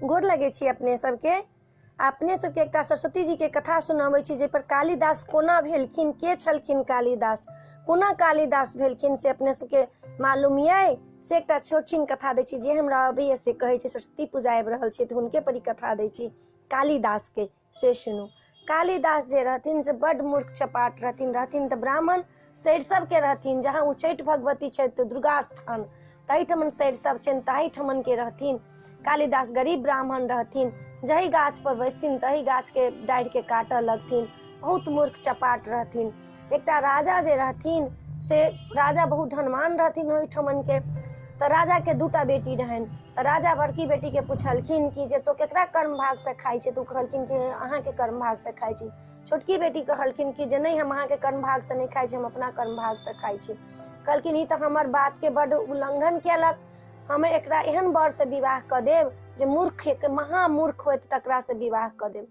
गोर लगै छी अपने सबके। अपने सबके एकटा सरस्वती जी के कथा सुनाबै छी जाहिपर कालिदास कोना भेलखिन, के छलखिन कालिदास, कोना कालिदास भेलखिन से अपने सबके मालूम ये। से एकटा छोट छिन कथा दै छी जे हमरा अबैया से कहै छी। सरस्वती पूजा आबि रहल छै तऽ हुनके पर ई कथा दै छी कालिदास के, से सुनू। कालिदास जे रहथिन से बड्ड मूर्ख चपाट रहथिन। रहथिन तऽ ब्राह्मण सरिसबके रहथिन, जहाँ उच्चैठ भगवती छथि दुर्गा स्थान ताहिठमन सरिसब छनि ताहिठमन के रहथिन। कालिदास गरीब ब्राह्मण रहथिन, जाहि गाछ पर बैसथिन तही गाछके डाढ़िके काटऽ लगथिन। बहुत मूर्ख चपाट रहथिन। एकटा राजा जे रहथिन से राजा बहुत धनवान रहथिन ओहिठमनके। तऽ राजाके दूटा बेटी रहनि। तऽ राजा बड़की बेटीके पुछलखिन कि जे तोँ केकरा कर्म भागसँ खाइ छै? तऽ ओ कहलखिन कि अहाँके कर्म भागसँ खाइ छी। छोटकी बेटी कहलखिन कि जे नहि, हम अहाँके कर्म भागसँ नहि खाइ छी, हम अपना कर्म भागसँ खाइ छी। कहलखिन ई तऽ हमर बातके बड्ड उल्लङ्घन केलक, हम एकरा एहन वरसँ विवाह कऽ देब जे मूर्ख महामूर्ख होयत तकरासँ विवाह कऽ देब।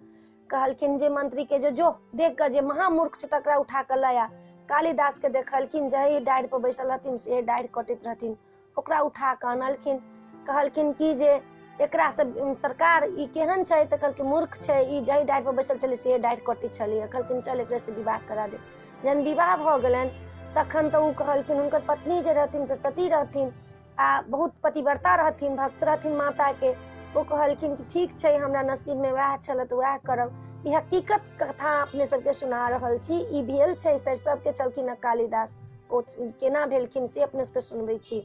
कहलखिन जे मंत्रीके जे जो देख कऽ जे महामूर्ख छौ तकरा उठा कऽ लऽ आ। कालिदासके देखलखिन जाहि डाढ़ि पर बैसल रहथिन से डाढ़ि कटैत रहथिन, ओकरा उठा कऽ अनलखिन। कहलखिन कि जे एकरा से सरकार ई केहन छै? तऽ कहलखिन मूर्ख छै, ई जाहि डाढ़ि पर बैसल छलै से डाढ़ि कटै छलै। कहलखिन चल एकरे से विवाह करा दे। जहन विवाह भऽ गेलनि तखन तऽ ओ कहलखिन, हुनकर पत्नी जे रहथिन से सती रहथिन आ बहुत पतिव्रता रहथिन, भक्त रहथिन माताके। ओ कहलखिन कि ठीक छै, हमरा नसीबमे वएह छल तऽ वएह करब। ई हकीकत कथा अपने सबके सुना रहल छी। ई भेल छै सरिसबके छलखिन हँ कालिदास, ओ केना भेलखिन से अपने सबके सुनबै छी।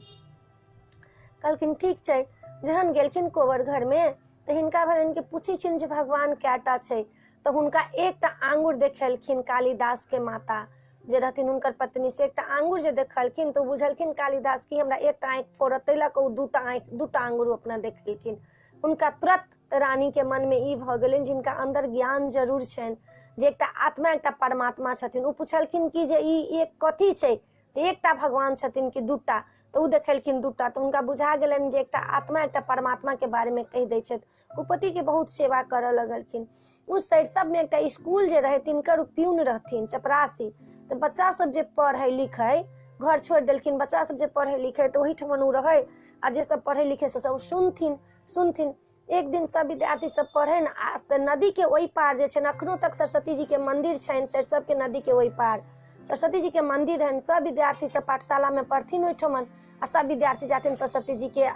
कहलखिन ठीक छै। जहन गेलखिन कोबर घरमे तऽ हिनका भेलनि कि पूछै छियनि जे भगवान कएटा छै? तऽ हुनका एकटा आङ्गुर देखेलखिन कालिदासके माता जे रहथिन हुनकर पत्नी, से एकटा आङ्गुर जे देखलखिन तऽ ओ बुझलखिन कालिदास कि हमरा एकटा आँखि फोड़त, ताहि लऽ कऽ ओ दूटा आँखि दूटा आङ्गुर अपना देखेलखिन। हुनका तुरत रानीके मनमे ई भऽ गेलनि जिनका अन्दर ज्ञान जरूर छनि जे एकटा आत्मा एकटा परमात्मा छथिन। ओ पुछलखिन कि जे ई एक कथी छै, जे एकटा भगवान छथिन कि दूटा? तऽ ओ देखेलखिन दूटा। तऽ हुनका बुझा गेलनि जे एकटा आत्मा एकटा परमात्माके बारेमे कहि दै छथि। ओ पतिके बहुत सेवा करऽ लगलखिन। ओ सरिसबमे एकटा स्कूल जे रहै तिनकर ओ प्यून रहथिन, चपरासी। तऽ बच्चा सब जे पढ़ै लिखै घर छोड़ि देलखिन, बच्चा सब जे पढ़ै लिखै तऽ ओहिठमन ओ रहै आ जे सब पढ़ै लिखै से सब सुनथिन सुनथिन। एक दिन सब विद्यार्थी सब पढ़नि आ नदी के ओहि पार जे छनि अखनो तक सरस्वती जी के मंदिर छनि, सरिसब के नदी के ओहि पार सरस्वती जी के मंदिर रहनि। सब विद्यार्थी सब पाठशाला में पढ़थिन ओहिठमन आ सब विद्यार्थी जाथिन सरस्वती जी के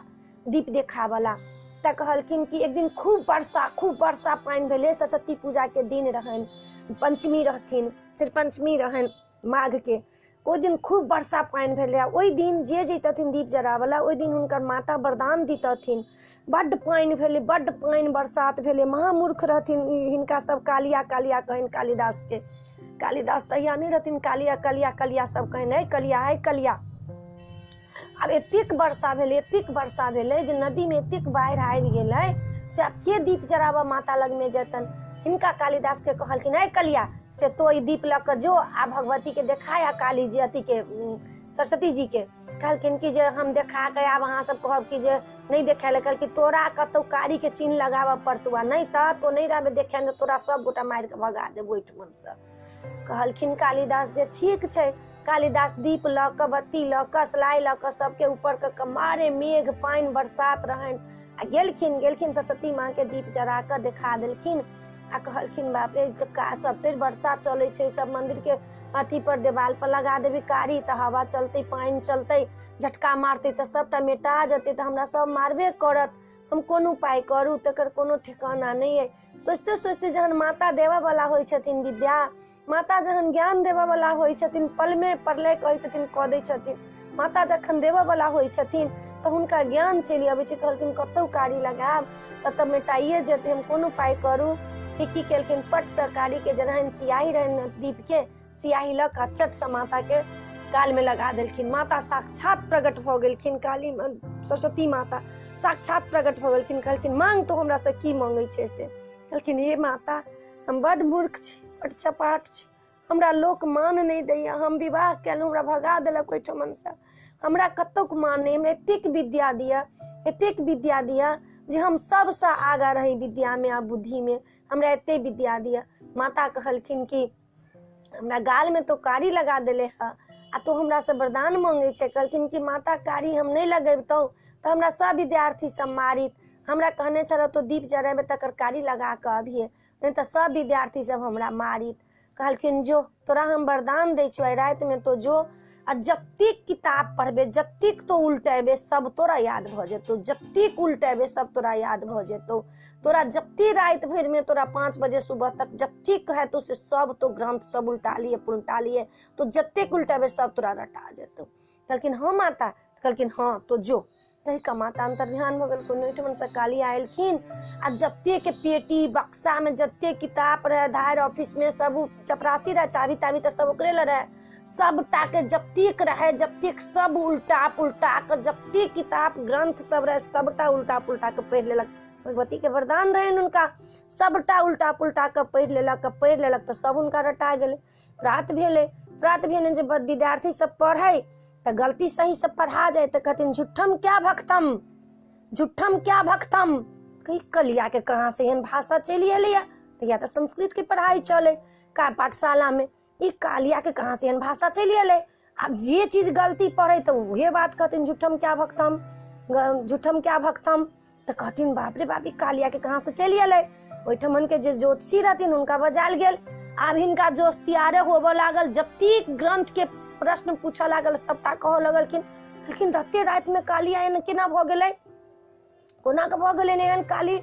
दीप देखाबला। तऽ कहलखिन कि एक दिन खूब वर्षा पानि भेलै, सरस्वती पूजा के दिन रहनि, पंचमी रहथिन, सिर्फ पंचमी रहनि माघ के। ओहि दिन खूब वर्षा पानि भेलै आ ओहि दिन जे जैतथिन दीप जराबऽ ओहि दिन हुनकर माता वरदान दितथिन। बड्ड पानि भेलै, बड्ड पानि बरसात भेलै। महामूर्ख रहथिन ई, हिनका सब कालिया कालिया कहनि कालिदास के। कालिदास तहिया नहि रहथिन, कालिया कालिया कालिया सब कहनि, हे कालिया हे कालिया। आब एतेक वर्षा भेलै, एतेक वर्षा भेलै जे नदीमे एतेक बाढ़ि आबि गेलै से आब के दीप जराबऽ माता लगमे जेतनि। हिनका कालिदास के कहलखिन, हे कलिया से तो ई दीप लऽ कऽ जो आ भगवती के देखा आ काली जी अथी के सरस्वती जी के। कहलखिन कि जे हम देखा के आब अहाँ सब कहब कि जे नहि देखाय लए। कहलखिन तोरा कतौ कारी के चिन्ह लगाबऽ पड़तौ आ नहि तऽ तो नहि रहबे देखे तऽ तोरा सब गोटा मारि कऽ भगा देबो ओहिठमन से। कहलखिन कालिदास जे ठीक छै। कालिदास दीप लऽ कऽ बत्ती लऽ कऽ सलाई लऽ कऽ सबके ऊपर कऽ कऽ मारे मेघ पानि बरसात रहनि आ गेलखिन गेलखिन सरस्वती माँ के दीप जरा कऽ देखा देलखिन आ कहलखिन बाप रे सब तरि वर्षा चलै छै, सब मंदिर के अथी पर देवाल पर लगा देबी कारी तऽ हवा चलतै पानि चलतै झटका मारतै तऽ सबटा मेटा जेतै, तऽ हमरा सब मारबे करत, हम कोन उपाय करू, तकर कोनो ठिकाना नहि अइ। सोचिते सोचिते जहन माता देबऽ वाला होइ छथिन विद्या, माता जहन ज्ञान देबऽ वाला होइ छथिन, पलमे प्रलय कहै छथिन कऽ दै छथिन। माता जखन देबऽ वाला होइ छथिन तऽ हुनका ज्ञान चलि अबै छै। कहलखिन कतौ कारी लगायब ततऽ मेटाइए जेतै, हम कोन उपाय करू। कि की केलखिन, पटसँ कारी के जे रहनि सियाही रहनि दीप के, सियाही लऽ कऽ चटसँ माता के गाल में लगा देलखिन। माता साक्षात प्रकट भऽ गेलखिन, काली सरस्वती माता साक्षात प्रकट भऽ गेलखिन। कहलखिन मांग तो हमरा से की मांगै छै से। कहलखिन हे माता हम बड्ड मूर्ख छी, बड्ड चपाट छी, हमरा लोक मान नहि दैया, हम विवाह केलहुँ हमरा भगा देलक ओहिठमनसँ, हमरा कतौक मान नहि, हमरा एतेक विद्या दिअ, एतेक विद्या दिअ जे हम सबसँ आगाँ रही विद्यामे आ बुद्धिमे, हमरा एतेक विद्या दिअ। माता कहलखिन कि हमरा गालमे तो कारी लगा देले हँ आ तो हमरा से वरदान मांगै छै। कहलखिन कि माता कारी हम नहि लगेबतहुँ तऽ हमरा सब विद्यार्थी सब मारित, हमरा कहने छल तो दीप जरेबै तकर कारी लगा कऽ अबिहे, नहि तऽ सब विद्यार्थी सब हमरा मारित। कहलखिन जो तोरा हम वरदान दै छियौ, आइ रातिमे तो जो आ जतेक किताब पढ़बे, जतेक तो उल्टेबे सब तोरा याद भऽ जेतौ, जतेक उल्टेबे सब तोरा याद भऽ जेतौ। तोरा जते राति भरिमे तोरा 5 बजे सुबह तक जतेक हेतौ से सब तो ग्रंथ सब उल्टा लिए पुलटा लिए, तो जतेक उल्टेबे सब तोरा रटा जेतौ। कहलखिन हाँ माता। कहलखिन हाँ तो जो। कहि कऽ माता अंतर्ध्यान भऽ गेल। कोनो ओहिठमनसँ काली आयलखिन आ जतेक पेटी बक्सामे जतेक किताब रहै, धार ऑफिसमे सब चपरासी रहै, चाभी ताभी तऽ सब ओकरे लग रहै, सबटाके जतेक रहै जतेक सब उल्टा पुल्टा कऽ जतेक किताब ग्रंथ सब रहै सबटा उल्टा पुल्टा कऽ पढ़ि लेलक। भगवती के वरदान रहनि हुनका, सबटा उल्टा पुल्टा कऽ पढ़ि लेलक। पढ़ि लेलक तऽ सब हुनका रटा गेलै। प्रात भेलै, प्रात भेने जे विद्यार्थी सब पढ़ै तऽ गलती सही से पढ़ा जाय तऽ कहथिन झूठम क्या भक्तम, झूठम क्या भक्तम। कही कलिया के कहाँ से एहन भाषा चलि एलैया, तऽ या तऽ संस्कृत के पढ़ाई चले का पाठशाला में, ई कालिया के कहाँ से एहन भाषा चलि एलै। आब जे चीज गलती पढ़े तऽ उहे बात कहथिन झूठम क्या भक्तम, झूठम क्या भक्तम। तऽ कहथिन बाप रे बाप, ई कालिया के कहाँ से चलि एलै। ओहिठमन के जे ज्योतिषी रहथिन हुनका बजायल गेल। आब हिनका जोश तियारे होबऽ लागल, जतेक ग्रंथ के प्रश्न पूछऽ लागल सबटा कहऽ लगलखिन। कहलखिन राते राति में काली एहन केना भऽ गेलै, कोना के भऽ गेलै एहन काली,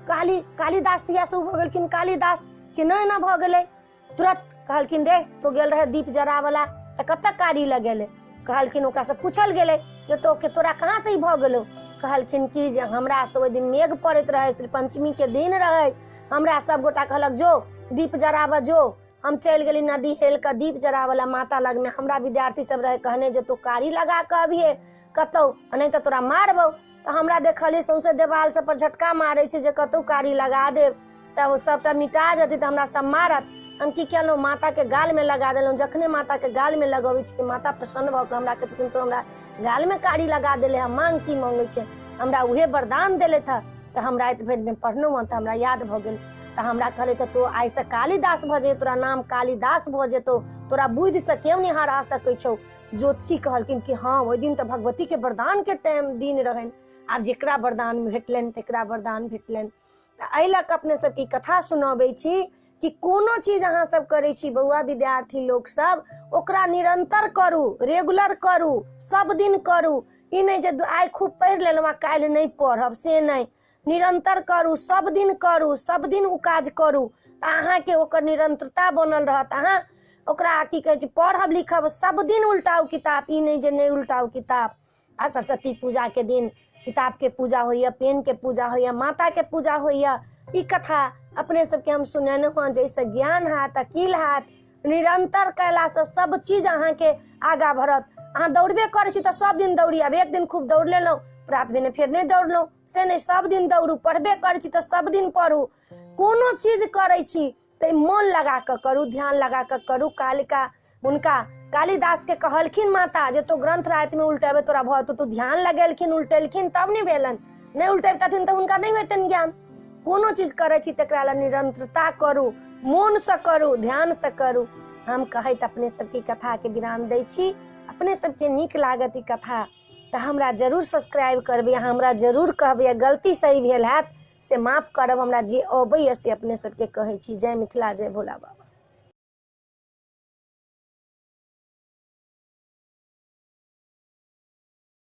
काली कालिदास तिया से भऽ गेलखिन कालिदास, केना एना भऽ गेलै। तुरंत कहलखिन रे तो गेल रहे दीप जरावला तऽ कतऽ कारी लगेले। कहलखिन ओकरासँ पूछल गेलै जे तो के तोरा कहाँ से ई भऽ गेलौ। कहलखिन कि जे हमरा से ओहि दिन मेघ पड़ैत रहै, श्री पंचमी के दिन रहै, हमरा सब गोटा कहलक जो दीप जराबऽ जो। हम चलि गेली नदी हेल कऽ दीप जरावला माता लगमे, हमरा विद्यार्थी सब रहे कहने जे तू कारी लगा कऽ अबिहे कतौ, नहि तऽ तोरा मारबौ। तऽ हमरा देखलियै सौंसे देवाल सब पर झटका मारै छै जे कतौ कारी लगा देब तऽ ओ सबटा मिटा जेतै तऽ हमरा सब मारत। हम की केलहुँ, माता के गाल में लगा देलहुँ। जखने माता के गाल में लगबै छी माता प्रसन्न भऽ कऽ हमरा कहै छथिन तो हमरा गाल में कारी लगा देले हँ, मांग की मांगै छै, हमरा उहे वरदान देलथि हँ। तऽ हम राति भरि में पढ़लहुँ हँ तऽ हमरा याद भऽ गेल। तऽ हमरा कहले तऽ तो आइसँ कालिदास भऽ जेतौ, तोरा नाम कालिदास भऽ जेतौ, तोरा बुद्धिसँ केओ नहि हरा सकै छौ। ज्योतिषी कहलखिन कि हाँ ओहि दिन तऽ भगवती के वरदान के टाइम दिन रहनि, आब जेकरा वरदान भेटलनि तकरा वरदान भेटलनि। तऽ एहि लऽ कऽ अपने सबके कथा सुनबै छी कि कोनो चीज अहाँ सब करै छी बौआ विद्यार्थी लोक सब, ओकरा निरंतर करू, रेगुलर करू, सब दिन करू। ई नहि जे आइ खूब पढ़ि लेलहुँ आ काल्हि नहि पढ़ब, से नहि, निरंतर करू, सब दिन करू, सब दिन ओ काज करू तऽ अहाँके ओकर निरंतरता बनल रहत। अहाँ ओकरा की कहै छै पढ़ब लिखब सब दिन उल्टाउ किताब, ई नहि जे नहि उल्टाउ किताब। आ सरस्वती पूजा के दिन किताब के पूजा होइए, पेन के पूजा होइए, माता के पूजा होइए। ई कथा अपने सबके हम सुनेलहुँ हँ जाहिसँ ज्ञान हैत, अकील हैत। निरंतर कयलासँ सब चीज अहाँके आगाँ बढ़त। अहाँ दौड़बे करै छी तऽ सब दिन दौड़ी, आब एक दिन खूब दौड़ लेलहुँ प्रात भेने फेर नहि दौड़लहुँ, से नहि, सब दिन दौड़ू। पढ़बे करै छी तऽ सब दिन पढ़ू। कोनो चीज करै छी तऽ मोन लगा कऽ करू, ध्यान लगा कऽ करू। कालिका हुनका कालिदास के कहलखिन माता जे तो ग्रंथ राति में उल्टेबे तोरा भऽ जेतौ, तू ध्यान लगेलखिन उल्टेलखिन तब नहि भेलनि, नहि उल्टेबतथिन तऽ हुनका नहि होइतनि ज्ञान। कोनो चीज करै छी तकरा लए निरंतरता करू, मोनसँ करू, ध्यानसँ करू। हम कहैत अपने सबके कथाके विराम दै छी। अपने सबके नीक लागत ई कथा तऽ हमरा जरूर सब्सक्राइब करबै, अहाँ हमरा जरूर कहबै, गलती सही भेल हैत से माफ करब, हमरा जे अबैए से अपने सबके कहै छी। जय मिथिला, जय भोला बाबा।